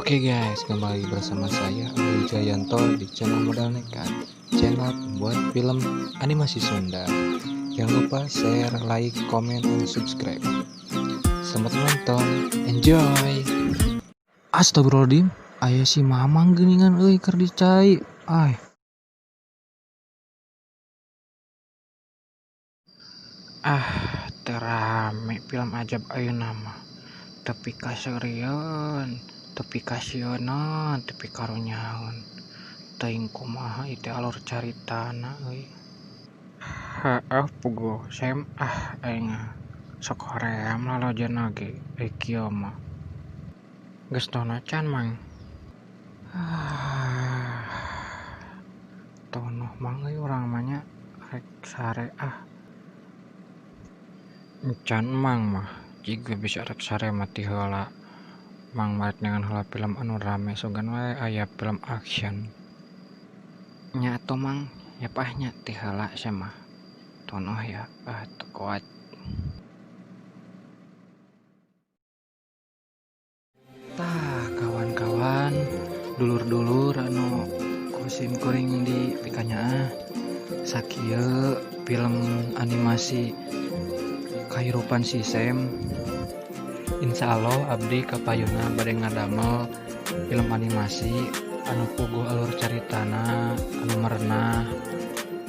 Oke guys, kembali bersama saya Awi Jayanto di channel Modal Nekat, channel pembuat film animasi Sunda. Jangan lupa share, like, comment, dan subscribe. Selamat menonton, enjoy! Astagfirullahaladzim, aya si Mamang geuningan euy keur di cai. Ay. Ah, teu rame film ajab ayeuna mah. Tepi ka seurieun, tepi ka sieuneun, tepi ka runyaeun. Teuing kumaha ieu teh alur caritana euy. Heueuh, puguh Sem, ah, aing sok hoream lalajana ge ai kieu mah. Geus tono can, Mang? Ah. Tonoh, Mang, euy, urang mah nya rek sare ah. Encan Mang mah jiga bisa rek sare mah ti heula. Mang mah rek neangan heula film anu rame, sugan we aya film action. Nya atuh, Mang, yap ah nya ti heula sia mah. Tonoh ya, ah, teu kuat. Tah, kawan-kawan, dulur-dulur anu ku sim kuring di pikanyaah, sakieu film animasi Kahirupan Si Sem. Insya Allah abdi kapayuna bade ngadamel film animasi anu puguh alur caritana anu merenah.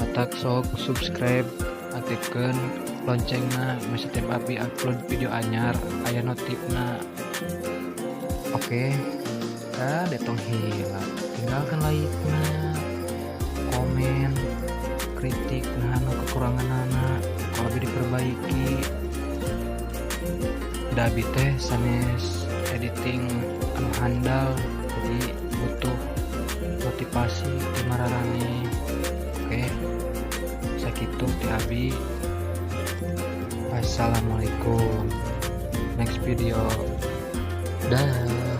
Matak sok subscribe, aktifkeun loncengna, setiap abdi upload video anyar aya notifna. Oke, kade tong hilap tinggalkan like na, komen, kritik, nah, anu kekurangan anak kalau lebih diperbaiki. Da abi teh sanes editing anu handal, jadi butuh motivasi ti mararaneh. Oke, sakitu ti abi. Wassalamualaikum, next video, dah.